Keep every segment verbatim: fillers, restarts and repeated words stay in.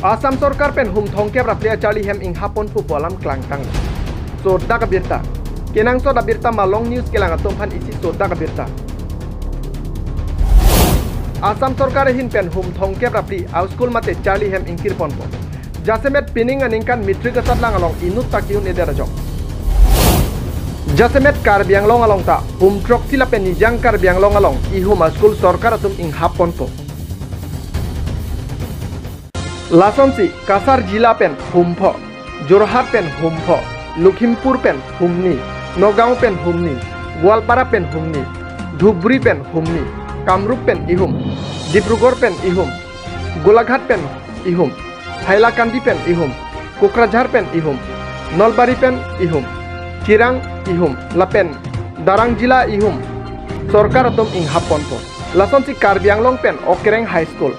Assam Sorkar pen hum thomkep ra phli acharli hem inghap ponpo pu alam klangtang. Sodak abirta. Kenangsot abirta Malong News kelang atum aphan isi sodak abirta. Assam Sorkar ahin pen hum thomkep ra phli a-school mate charli hem ingkir ponpo. Jasemet pining aningkan matric asatlang along inut ta ki-un-edet ajok. Jasemet Karbi Anglong along ta hum throksi lapen Nijang Karbi Anglong along ihum a-school sorkar atum inghap ponpo. Lasonsi Cachar jila pen hum pho, Jorhat pen hum pho, Lakhimpur pen hum ni, Nagaon pen hum ni, Goalpara pen hum ni, Dhubri pen hum ni, Kamrup pen ihum, Dibrugarh pen ihum, Golaghat pen ihum, Hailakandi pen ihum, Kokrajhar pen ihum, Nalbari pen ihum, Chirang ihum, lapen Darrang jila ihum sorkar atum inghap ponpo. Lasonsi Karbi Anglong pen Okereng High School,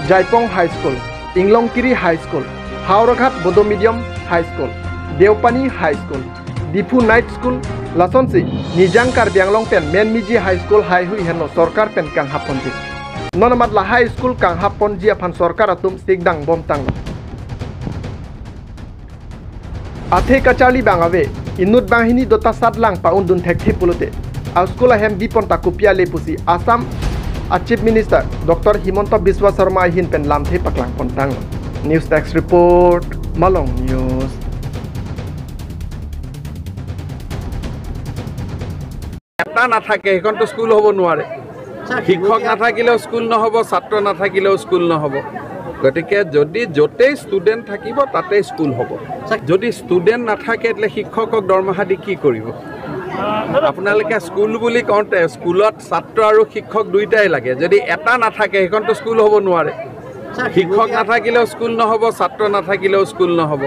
Jaipong High School, Inglongkiri High School, Howraghat Bodo Medium High School, Deopani High School, Diphu Night School, lasonsi Nijang Karbi Anglong pen Menmiji High School haihui henlo sorkar pen kanghap ponji. Non amat lahai school kanghap ponji aphan sorkar atum sikdang bomtanglo. Athe kacharli abang ave, inut banghini dota satlang pa-undun thekthe pulote a-school ahem bipon ta kopi ale pusi Assam a-Chief Minister Doctor Himanta Biswa Sarma ahin pen lamthe paklang pontanglo. News Desk Report, Malong News. এটা নাথাকে, সেইখনতো স্কুল হ'ব নোৱাৰে। শিক্ষক নাথাকিলেও স্কুল নহ'ব, ছাত্ৰ নাথাকিলেও স্কুল নহ'ব। গতিকে যদি য'তেই ষ্টুডেণ্ট থাকিব, তাতেই স্কুল হ'ব। যদি ষ্টুডেণ্ট নাথাকে, তেতিয়াহ'লে শিক্ষকক দৰমহা দি কি কৰিব? আপোনালোকে স্কুল বুলি কওঁতে স্কুলত ছাত্ৰ আৰু শিক্ষক দুইটাই লাগে। যদি এটা নাথাকে, সেইখনতো স্কুল হ'ব নোৱাৰে। শিক্ষক নাথাকিলেও স্কুল নহ'ব, ছাত্ৰ নাথাকিলেও স্কুল নহ'ব।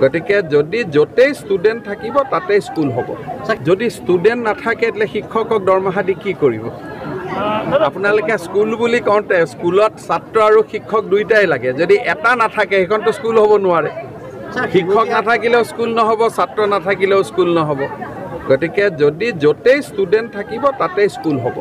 গতিকে যদি য'তেই ষ্টুডেণ্ট থাকিব, তাতেই স্কুল হ'ব। যদি ষ্টুডেণ্ট নাথাকে, তেতিয়াহ'লে শিক্ষকক দৰমহা দি কি কৰিব? আপোনালোকে স্কুল বুলি কওঁতে স্কুলত ছাত্ৰ আৰু শিক্ষক দুইটাই লাগে। যদি এটা নাথাকে, সেইখনতো স্কুল হ'ব নোৱাৰে। শিক্ষক নাথাকিলেও স্কুল নহ'ব, ছাত্ৰ নাথাকিলেও স্কুল নহ'ব। গতিকে যদি য'তেই ষ্টুডেণ্ট থাকিব, তাতেই স্কুল হ'ব।